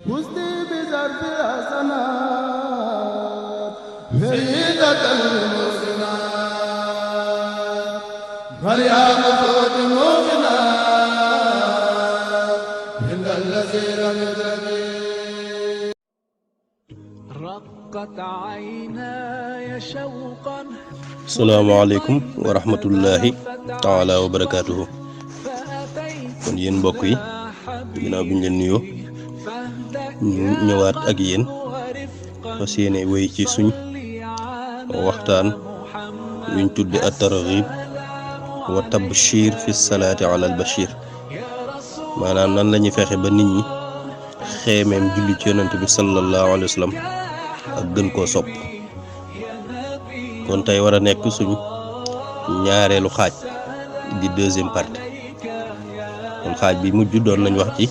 فزت بزرف الحسنات سيدة المحسنات مريم صوت المؤمنات عند الذي لم يدرك رقت عيناي شوقا. asalaamaaleykum wa rahmatullahi taala wa barakaatuhu. kon yéen mbokk yi ginnaaw bi ñu leen nuyoo ñu ñëwaat ak yéen fas yéene wéy ci suñ waxtaan yuñ tudde at-targhib wa tabshir fi salaati ala al-bashir, maanaam nan lañuy fexe ba nit ñi xeemeem julli ci yonent bi sallallahu alayhi wa sallam ak gën koo sopp. kon tey war a nekk suñ ñaareelu xaaj di deuxième partie. kon xaaj bi mujj doon nañ wax ci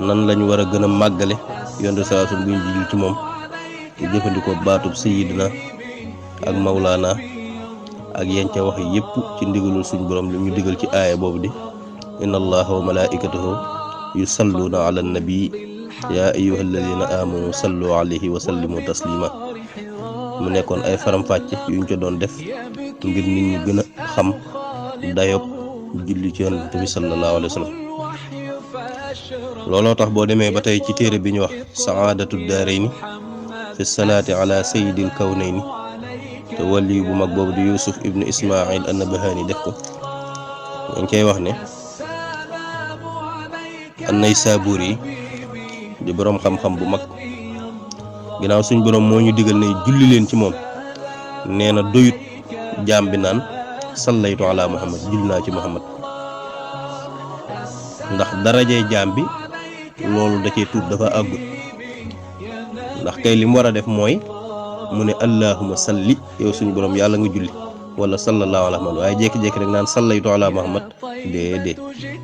nan lañ war a gën a màggale yonent sallallahu alayhi wasallam bu ñu julli ci moom di jëfandikoo baatub sayyidina ak mawlaana ak yenn ca wax yépp ci ndigalul suñ borom li ñu digal ci aaya boobu di inna allaha wa malaikatahu yusalluna ala nabi ya ayyuhalladhina amanu sallu alayhi wa sallimu taslima. mu nekkoon ay faram-fàcce yuñ ca doon def ngir nit ñi gën a xam dayob julli ci yonent bi sallallahu alayhi wa sallam. looloo tax boo demee ba tey ci téere bi ñu wax saadatu daarayni fi salaati ala sayyidil kawnayni te wali bu mag boobu di Yusuf ibnu Ismail an-Nabahani def ko, dañ koy wax ne an-Naysaburi di boroom xam-xam bu mag, ginnaaw suñ boroom moo ñu digal ne julli leen ci moom, nee na doyut jaam bi naan sallaytu ala muhammad, julli naa ci muhammad, ndax darajee jaam bi loolu da cee tuut, dafa àggut. ndax kay li mu war a def mooy mu ne allahumma salli, yow suñu boroom yàlla nga julli, wala sallallahu ala muhammad, waaye jékki-jékki rek naan sallaytu ala muhammad, déedéet.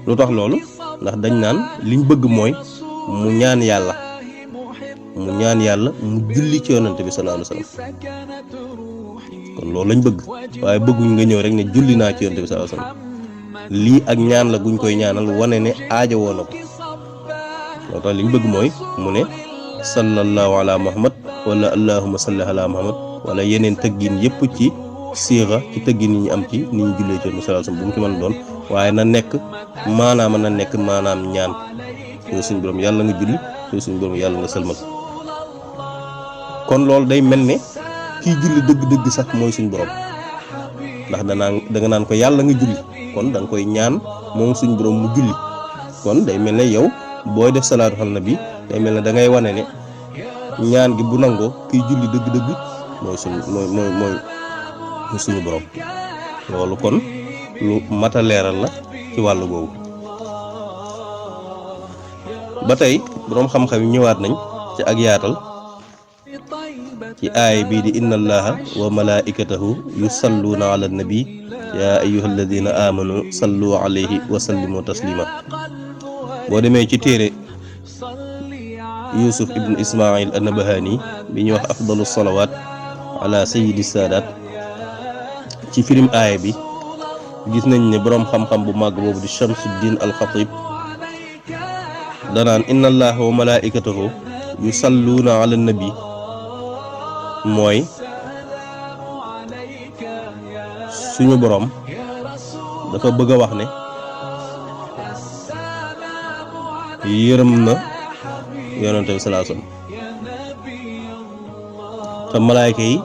lu tax loolu? ndax dañ naan liñ bëgg mooy mu ñaan yàlla mu julli ci yonent bi sallallahu alayhi wasallam. kon loolu lañ bëgg, waaye bëgguñ nga ñëw rek ne julli naa ci yonent bi sallallahu alayhi wasallam. lii ak ñaan la guñ koy ñaanal wane ne aajo woon na ko. moo tax liñ bëgg mooy mu ne sallallahu ala muhammad wala allahumma salli ala muhammad, wala yeneen tëggin yépp ci siixa ci tëggin yi ñu am ci ni ñu jullee ci yonent bi sallallahu alayhi wasallam bu mu ci mën a doon, waaye na nekk maanaam ñaan. yow suñu borom yàlla nga julli, yow suñu borom yàlla nga sëlmal. kon loolu day mel ne kii julli dëgg-dëgg sax mooy suñu borom, ndax da nga naan ko yàlla nga julli, kon da nga koy ñaan moom suñu borom mu julli. kon day mel ne yow booy def salaatu ala nabi day mel ne da ngay wane ne ñaan gi bu nangoo kii julli dëgg-dëgg mooy suñu borom. loolu kon lu mat a leeral la ci wàllu googu. ba tey boroom xam-xam yi ñëwaat nañ ci ak yaatal ci aaya bii di inna allaha wa malaikatahu yusalluna ala nabi ya ayyuhalladhina amanu sallu alayhi wa sallimu taslima. boo demee ci téere Yusuf ibn Ismail an-Nabahani bi ñuy wax afdalu salawat ala sayyidi saadaat, ci firim aaya bi gis nañ ne boroom xam-xam bu màgg boobu di Shamsuddin al-Khatib danaan inna allaha wa malaikatahu yusalluna ala nabi mooy suñu boroom dafa bëgg a wax ne yërëm na yonent bi sallallahu alayhi wasallam, te malaayka yi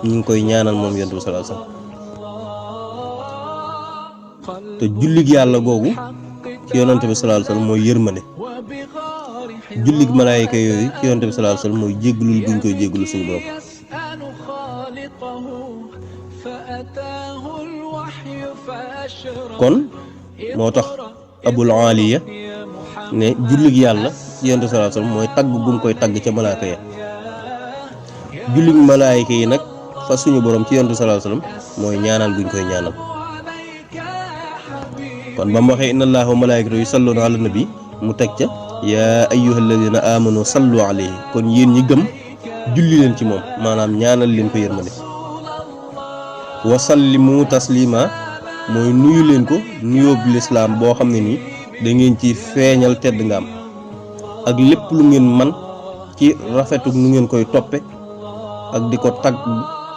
ñu ngi koy ñaanal moom yonent bi sallallahu alayhi wasallam. te jullig yàlla googu ci yonent bi sallallahu alayhi wasallam mooy yërmande, jullig malaayka yooyu ci yonent bi sallallahu alayhi wasallam mooy jéggalul guñ koy jéggalu suñu borom. kon moo tax Abul Aliya ne jullig yàlla ci yonent bi sallallahu alayhi wasallam mooy tagg gum koy tagg ca malaayka ya. jullig malaayka yi nag fa suñu borom ci yonent bi sallallahu alayhi wasallam mooy ñaanal guñ koy ñaanal. kon ba mu waxee inna allaha wa malaikatahu yusalluna ala nabi mu teg ca yaa ayyuhalladhina amanu sallu alayhi, kon yéen ñi gëm julli leen ci moom, maanaam ñaanal leen ko yërmande. wa sallimu taslima mooy nuyu leen ko nuyoo bu lislaam boo xam ne nii da ngeen ci feeñal tedd nga am. ak lépp lu ngeen man ci rafetuk nu ngeen koy toppe ak di ko tagg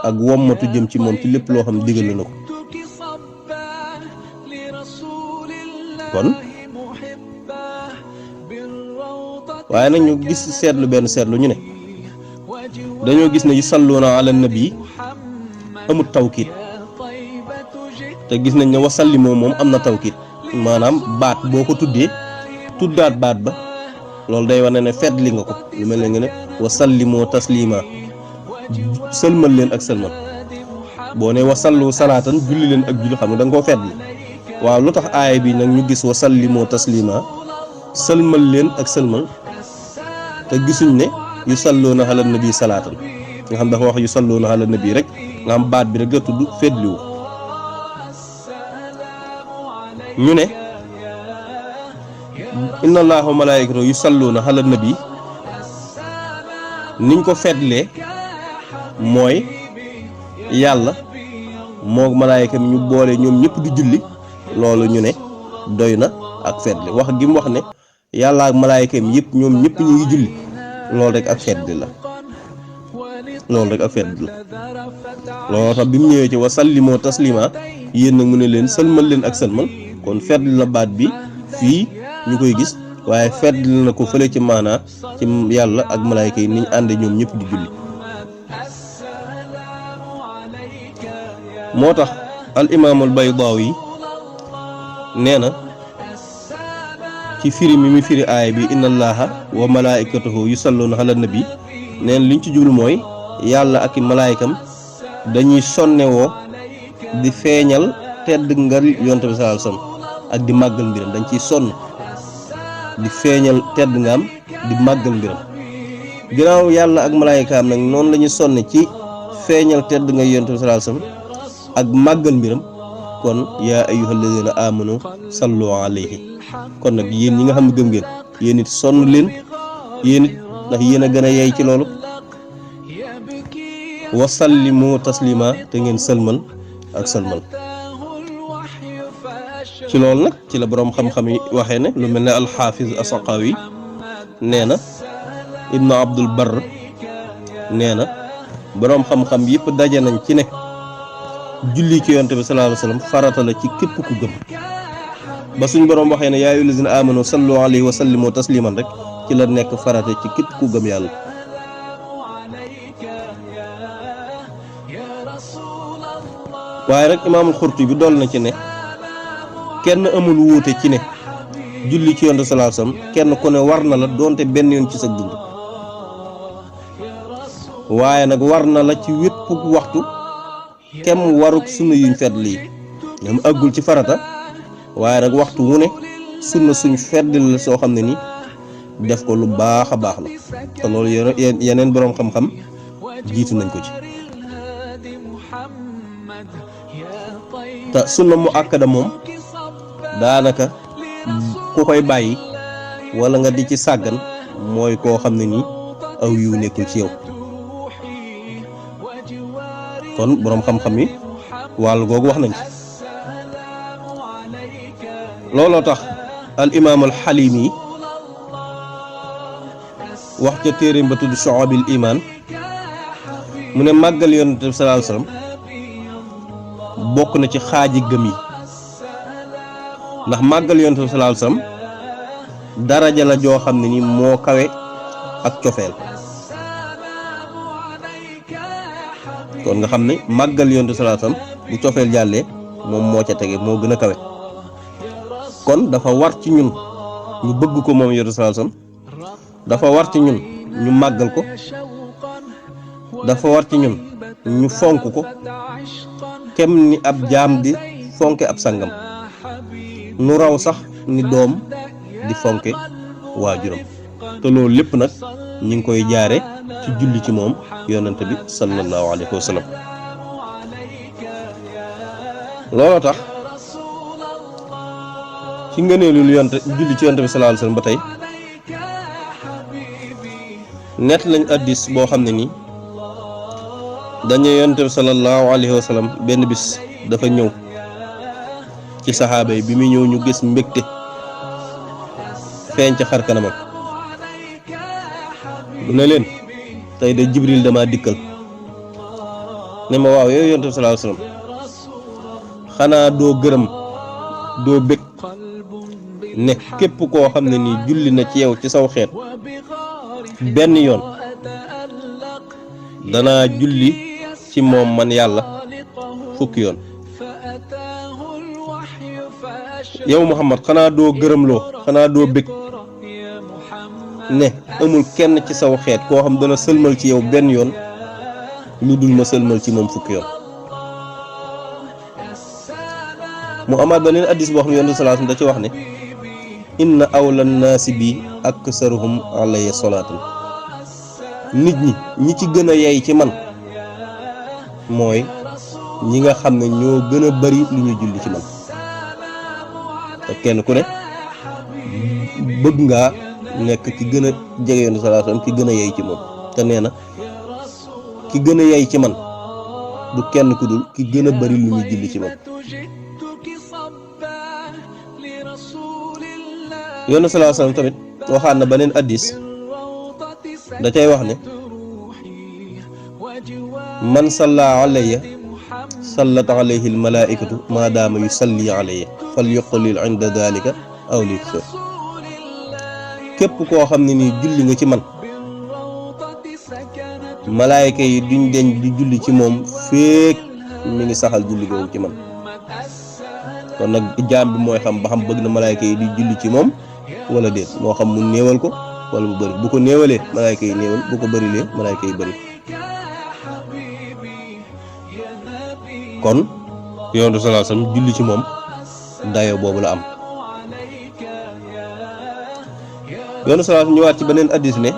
ak wommatu jëm ci moom ci lépp loo xam digal na ko. kon waaye nag ñu gis seetlu benn seetlu ñu ne dañoo gis ne yu salluuna ala nabi amut tawkiit te gis nañ ne wasallimoo moom am na tawkiit maanaam baat boo ko tuddee tuddaat baat ba loolu day wane ne fedd li nga ko lu mel ne nga ne wasallimoo taslima sëlmal leen ak sëlmal boo ne wasallu salaatan julli leen ak julli xam nga da nga koo fedd li waaw lu tax aaya bi nag ñu gis wasallimoo taslima sëlmal leen ak sëlmal te gisuñ ne yu salluuna ala nabi salaatan nga xam dafa wax yu salluuna ala nabi rek nga xam baat bi rek la tudd fedliwu ñu ne inna allaha wa malaikatahu yu salluuna ala nabi niñ ko fedlee mooy yàlla moog malaayika mi ñu boole ñoom ñëpp di julli loolu ñu ne doy na ak fedli wax gi mu wax ne yàlla ak malaayika mi yëpp ñoom ñëpp ñu ngi julli loolu rek ak fedli la loolu rek ak fedli la looloo tax bi mu ñëwee ci wa sallimoo taslima yéen nag mu ne leen sëlmal leen ak sëlmal kon fedli la baat bi fii ñu koy gis waaye fedli na ko fële ci maanaa ci yàlla ak malaayika yi niñ ànde ñoom ñëpp di julli moo tax al imaam al Baydaawi nee na ci firi mi mu firi aaya bi inna allaha wa malaikatahu yusalluna ala nabi neen liñ ci jublu mooy yàlla ak i malaayikam dañuy sonnewoo di feeñal tedd ngal yonent bi sallallahu alayhi wasallam ak di màggal mbiram dañ ciy sonn di feeñal tedd ngaam di màggal mbiram ginnaaw yàlla ak malaayikaam nag noonu la ñuy sonn ci feeñal tedd nga yonent bi sallallahu alayhi wasallam ak màggal mbiram kon yaa ayyuhalladhina amanu sallu alayhi kon nag yéen ñi nga xam ne gëm ngeen yéen it sonn leen yéen it ndax yéen a gën a yey ci loolu wa sallimu taslima te ngeen sëlmal ak sëlmal ci loolu nag ci la boroom xam-xam yi waxee ne lu mel ne alxaafiz as-Saqawi nee na ibnu abdul barr nee na boroom xam-xam yëpp daje nañ ci ne julli ci yonte bi sallallahu alayhi wasallam farata la ci képp ku gëm ba suñ boroom waxee ne yaa ayyuhallazina amanu sallu alayhi wa sallimu tasliman rek ci la nekk farata ci képp ku gëm yàlla waaye rek imaamul Xurtubi dool na ci ne kenn amul wuute ci ne julli ci yonte sallallahu alayhi wasallam kenn ku ne war na la doonte benn yoon ci sa dund waaye nag war na la ci wépp waxtu kem waruk sunna yuñ fedd lii ñoom àggul ci farata waaye nag waxtu wu ne sunna suñ fedd la soo xam ne ni def ko lu baax a baax la te loolu yeneen boroom xam-xam jiitu nañ ko ci te sunna mu akkada moom daanaka ku koy bàyyi wala nga di ci sàggan mooy koo xam ne nii aw yu nekkul ci yow kon boroom xam-xam yi wàll googu wax nañ ci looloo tax al imaam al Halimi wax ca téereem ba tudd Shu'abil Iman mu ne màggal yonent bi sallallahu alayhi wasallam bokk na ci xaaji gëm yi ndax màggal yonent bi sallallahu alayhi wasallam daraja la joo xam ne ni moo kawe ak cofeel kon nga xam ne màggal yonent bi sallallahu alayhi wasallam bu cofeel jàllee moom moo ca tege moo gën a kawe kon dafa war ci ñun ñu bëgg ko moom yonent bi sallallahu alayhi wasallam dafa war ci ñun ñu màggal ko dafa war ci ñun ñu fonk ko kem ni ab jaam di fonke ab sangam nu raw sax ni doom di fonke waajuram te loolu lépp nag ñu ngi koy jaare ci julli ci moom yonent bi sallallahu alayhi wa sallam looloo tax ci ngëneelul julli ci yonent bi sallallahu alayhi wa sallam ba tey nett lañ addis boo xam ne nii dañu yonent bi sallallahu alayhi wa sallam benn bis dafa ñëw ci saxaaba yi bi muy ñëw ñu gis mbégte feeñ ca xar kanamam mu ne leen tey de Jibril dama dikkal ne ma waaw yow yonent bi sallallahu alayhi wasallam xanaa doo gërëm doo bëgg ne képp koo xam ne nii julli na ci yow ci saw xeet benn yoon danaa julli ci moom man yàlla fukki yoon. yow Muhammad xanaa doo gërëmloo xanaa doo bëgg ne amul kenn ci saw xeet koo xam dana sëlmal ci yow benn yoon lu dul ma sëlmal ci moom fukki yoon. mu amaat beneen addis boo xam ne yonent sallallahu alayhi wasallam da ci wax ne inna awla naasi bi aksaruhum alayya salaatan nit ñi ci gën a yey ci man mooy ñi nga xam ne ñoo gën a bari lu ñu julli ci man. te kenn ku ne bëgg ngaa nekk ki gën a jege yonent sallallahu alayhi wasallam ki gën a yey ci moom te nee na ki gën a yey ci man du kenn ku dul ki gën a bari lu ñu julli ci man. yonent sallallahu alayhi wasallam tamit waxaat na beneen addis da cay wax ne man salla alayya sallat alayhi almalaikatu maadaama yusalli alayya fal yuqlil inda dalika aw liksir képp koo xam ne nii julli nga ci man malaayka yi duñ deñ di julli ci moom féeg mi ngi saxal julli googu ci man. kon nag jaam bi mooy xam ba xam bëgg na malaayka yi di julli ci moom wala déet moo xam mu néewal ko wala mu bëri bu ko néewalee malaayka yi néewal bu ko bërilee malaayka yi bëri. kon yonent sallallahu alayhi wasallam julli ci moom dayo boobu la am. yonent sallallahu alayhi wasallam ñëwaat ci beneen addis ne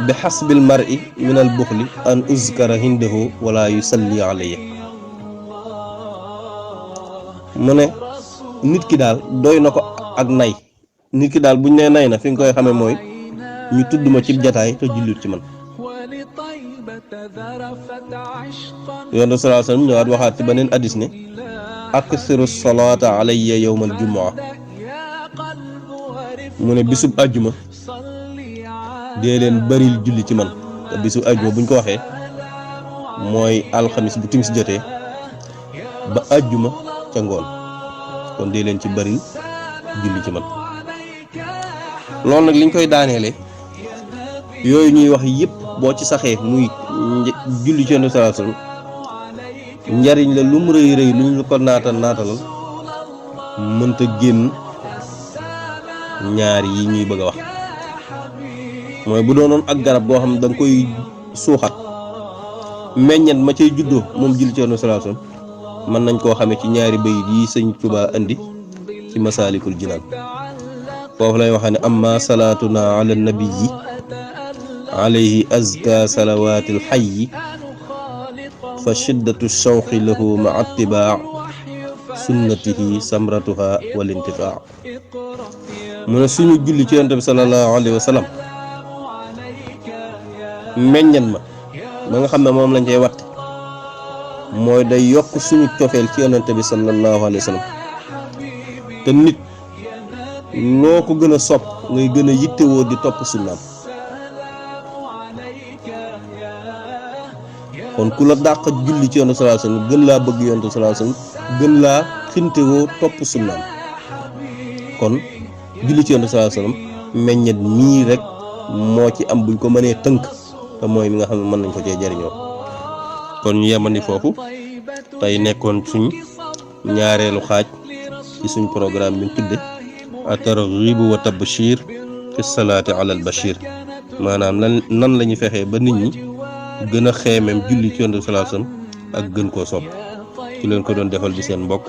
bi xasbil mar'i min al buxli an uzkara hindahu wala yusalli alayya mu ne nit ki daal doy na ko ak nay nit ki daal buñ nee nay na fi nga koy xamee mooy ñu tudd ma ci jataay te jullit ci man. yonent sallallahu alayhi wasallam ñëwaat waxaat ci beneen addis ne aksiru salaata alayya yawmal jumaa mu ne bisub àjjuma dee leen baril julli ci man te bisub àjjuma buñ ko waxee mooy alxamis bu timis jotee ba àjjuma ca ngoon kon dee leen ci baril julli ci man. loolu nag liñ koy daaneele yooyu ñuy wax yëpp boo ci saxee muy julli ci Yonent sallallahu alayhi wasallam njariñ la lu mu rëy rëy lu ñu ko naatalal mënta génn ñaar yi ñuy bëgg a wax. mooy bu doonoon ak garab boo xam ne da nga koy suuxat meññet ma cay juddoo moom julli ci Yonent sallallahu alayhi wasallam mën nañ koo xamee ci ñaari bayit yi sëñ Tuubaa indi ci Masaalikul Jinaan foofu lay waxee ne amma salaatuna ala nabiyyi alayhi azka salawaatil hayyi fa shiddatu shawqi lahu ma'a ittibaa' sunnatihi samratuha wal intifaa' mu ne suñu julli ci Yonent bi sallallahu alayhi wa sallam meññan ma nga xam ne moom lañ cay watte mooy day yokk suñu cofeel ci Yonent bi sallallahu alayhi wa sallam te nit loo ko gën a sopp ngay gën a yittewoo di topp sunnaam kon ku la dàq julli ci Yonent sallallahu alayhi wasallam gën laa bëgg Yonent sallallahu alayhi wasallam gën laa xintewoo topp sunnaam kon julli ci Yonent sallallahu alayhi wasallam meññet mii rek moo ci am buñ ko mënee tënk te mooy mi nga xam ne mën nañ ko cee jariñoo. kon ñu yemandi foofu tey nekkoon suñ ñaareelu xaaj ci suñ programme bi ñu tudde at-targhib wa tabshir fi salaati ala al-bashir maanaam nan la ñuy fexee ba nit ñi gën a xeemeem julli ci Yonent sallallahu alayhi wasallam ak gën koo sopp ci leen ko doon defal di seen mbokk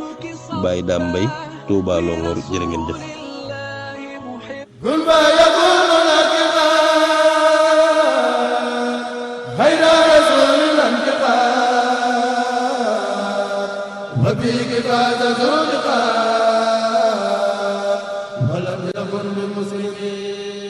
Baye Dame Mbaye Touba Longhor jërë ngeen jëf. وبك فاز ذو